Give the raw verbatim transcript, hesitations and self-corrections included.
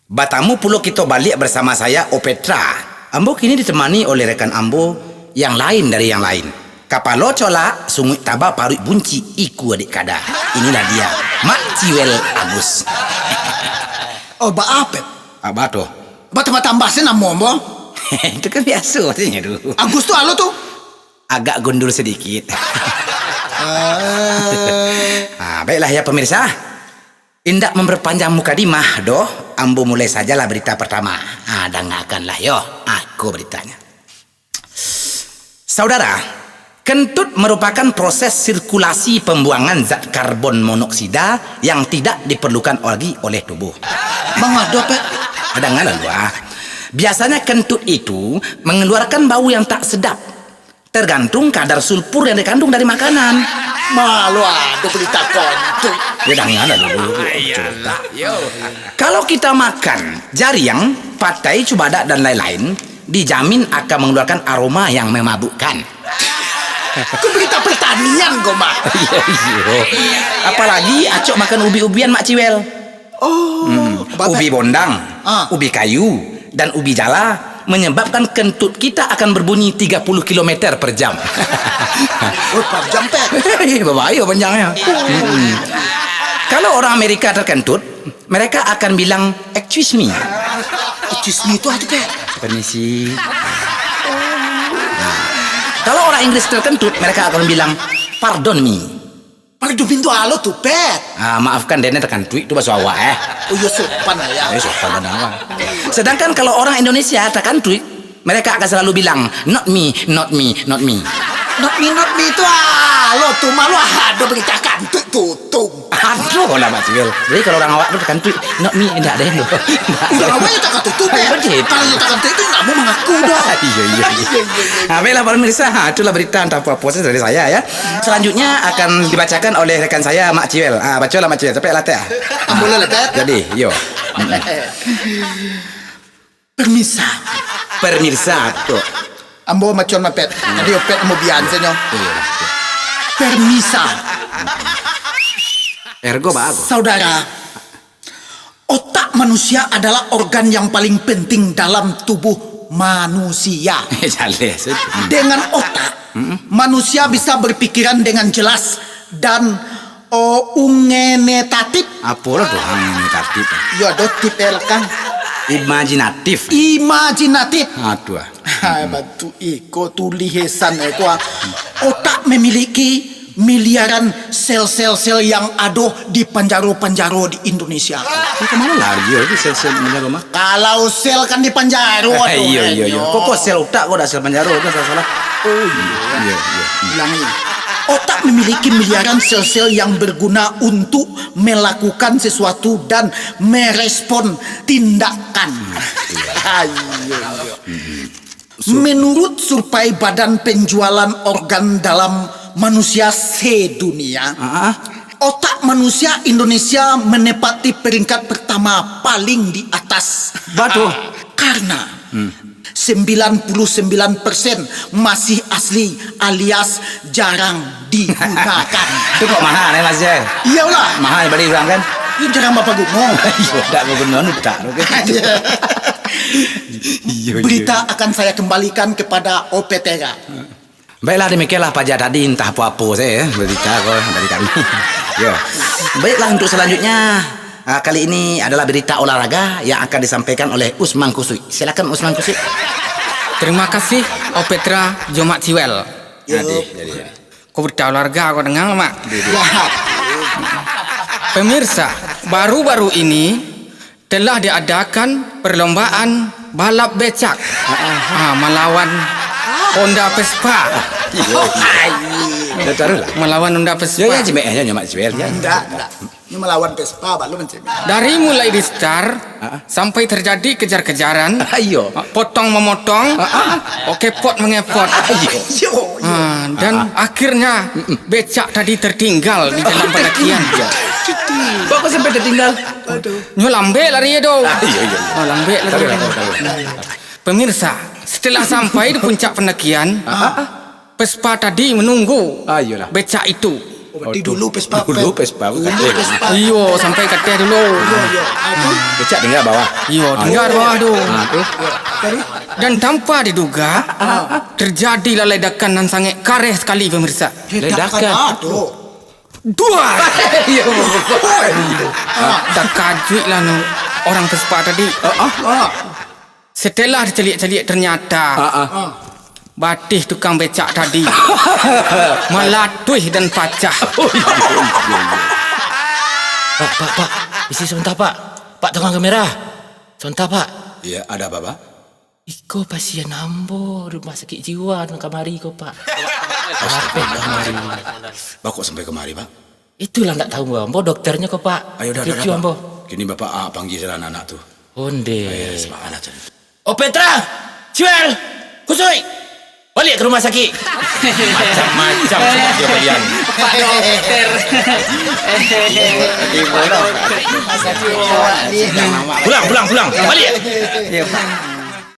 Batamu pulo kito baliak basamo saya, Opetra. Ambo kini ditemani oleh rekan ambo yang lain dari yang lain. Kapalo colak, sunguik taba, paruik buncik, ikua dek kada. Inilah dia, Mak Ciwel Agus. Oh, baa, Pet? Baa tu? Batambah-tambah se namo ambo. Itu kan biaso maksudnyo tu. Agus tu alo tu. Agak gundul sadikit. Ah. Ah, baiklah ya pemirsa. Indak mamparpanjang mukadimah doh, ambo mulai sajalah berita pertama. Ah, dangakanlah yo. Ah, iko beritanyo. Saudara, kentut merupakan proses sirkulasi pembuangan zat karbon monoksida yang tidak diperlukan lagi oleh tubuh. Mangado, Pet? Dangalah lu, ah. Biasanya kentut itu mengeluarkan bau yang tak sedap, tergantung kadar sulfur yang dikandung dari makanan. Malu ado berita kentut. Ya, dangalah dulu. Iyalah, yo. Kalau kita makan jariang, patai, cubadak, dan lain-lain, dijamin akan mengeluarkan aroma yang memabukkan. Ko berita pertanian ko, Mak. Iyo, iyo. Apalagi acok makan ubi-ubian, Mak Ciwel. Oh, hmm. Ubi bondang, ah, ubi kayu, dan ubi jala menyebabkan kentut kita akan berbunyi tiga puluh kilometer per jam. Oh, per jam, Pet? Babayo panjangnyo. Hmm. Kalau orang Amerika terkentut, mereka akan bilang, "Excuse me." Excuse me itu apa, Pet? Permisi. Nah, kalau orang Inggris terkentut, mereka akan bilang, "Pardon me." Pardon me tu alo tu, Pet? Ah, maafkan, dene takantuik tu baso awak, eh. Oh, iyo, sopan lah, ya. Eh, sopan bana, Bang. Sedangkan kalau orang Indonesia takantuik, mereka akan selalu bilang, "Not me, not me, not me." Not me, not me tu alo tu, malu ado berita kantuik tutung. Aduh lah, Mak Ciwel. Jadi kalau orang awak tu takantuik, "Not me," indak ado yang tu. Udah lama ya takantuik tu, Pet. Betul. Kalau yang takantuik tu ndak mau mengaku dah. Iyo, iyo, iyo. Iyo, iyo, iyo. Ah, baiklah, para pemirsa, ha, itulah berita antah apo-apo sajo dari saya, ya. Selanjutnya akan dibacakan oleh rekan saya, Mak Ciwel. Ah, bacolah, Mak Ciwel, capeklah, Teh. Ambo lah, Pet. Jadi, yo. Permisa. Permisa, tu. Ambo macam Pet. Tadi Pet ambo bian sajo. Iyo, iyo. Permisa. Ergo bagus. Saudara, otak manusia adalah organ yang paling penting dalam tubuh manusia. Jaleh, sip. Dengan otak, mm-mm, manusia bisa berpikiran dengan jelas dan, oh, ungenetatif. Apolah tu ungenetatif? Yo, ado tip e lah, Kang. Imajinatif. Imajinatif. Aduh, ah. Ha, bantuak iko tulisan iko, ah. Otak memiliki miliaran sel-sel-sel yang ado di panjaro-panjaro di Indonesia. Ini kemana lari yo, ini sel-sel panjaro mah? Kalau sel kan di panjaro tu. Iyo, iyo, iyo. Kok, kok sel otak, kok dak sel panjaro, tu salah-salah. Oh, iyo. Iyo, iyo. Ulangi. Otak memiliki miliaran sel-sel yang berguna untuk melakukan sesuatu dan merespon tindakan. Iyo, iyo. Menurut survei Badan Penjualan Organ Dalam Manusia Sedunia, ah, otak manusia Indonesia menempati peringkat pertama paling di atas. Batua. Karena, hmm, sembilan puluh sembilan persen masih asli alias jarang digunakan. Itu kok mahal, eh, Mas Jai? Iyolah. Mahal bali urang, kan? Iyo, jarang bapaguno. Iyo, dak baguno, anu tak, oke. Iya. Iyo, iyo. Berita akan saya kembalikan kepada Opetera. Baiklah, demikianlah paja tadi, antah apo-apo sajo, ya, berita ko dari kami. Ya. Baiklah, untuk selanjutnya, ah, kali ini adalah berita olahraga yang akan disampaikan oleh Usman Kusuik. Silakan, Usman Kusuik. Terima kasih, Opetera jo Mak Ciwel. Yo. Jadi, jadi, jadi. Ko berita olahraga ko danga, Mak. Jadi. Pemirsa, baru-baru ini telah diadakan perlombaan balap becak, ah, malawan Honda Vespa. Iya, iya. Ya, taruhlah. Malawan Honda Vespa. Ya, ya, Cimek, ya, ya, Mak Cimek, ya. Ndak, ndak. Ini malawan Vespa, baru macam ni. Dari mulai di start, ah, sampai terjadi kejar-kejaran, iyo, potong memotong, ah, ah, oke, pot mengepot. Iyo. Iyo, iyo. Ah, dan, ah, akhirnya, mm-mm, becak tadi tertinggal di dalam pendakian. Iya. Kok, kok sampai tertinggal? Aduh. Nyo lambek lari tu. Ah, iya, iya, iya. Oh, lambek lari. Tahu, tahu, tahu. Pemirsa, setelah sampai di puncak pendakian, ah, Vespa tadi menunggu, ah, iyalah, becak itu. Berarti dulu Vespa. Dulu Vespa, bukan Vespa. Iyo, sampai kateh dulu. Iyo, iyo. Ah, tu. Becak tingga bawah. Iyo, tingga bawah tu. Ah, tu. Terus? Dan tanpa diduga, terjadilah ledakan nan sangat kareh sakali, pemirsa. Ledakan. Ah, tu. Duar! Iyo. Takajuiklah no orang Vespa tadi. Ah, ah. Setelah dicaliak-caliak, ternyata batih tukang becak tadi malatuih dan pacah. Oh, iyo, iyo, iyo. Pak, pak, pak, isi sabanta, pak. Pak tukang kamera. Sabanta, pak. Iyo, ado apo, Pak? Iko pasien ambo rumah sakik jiwa nan kamari ko, pak. Astagfirullah. Baa kok sampai kamari, Pak? Itulah ndak tahu ambo, dokternya ko, pak. Ayo, dah, dah, dah, Pak. Kini Bapak, ah, panggia salah anak-anak tu. Onde. Ayo, semangatlah cari. Oh, Petra, Ciwel, Kusui, baliak ka rumah sakik. Macam-macam sajo kalian. Pak Dokter. Pulang, pulang, pulang. Baliak.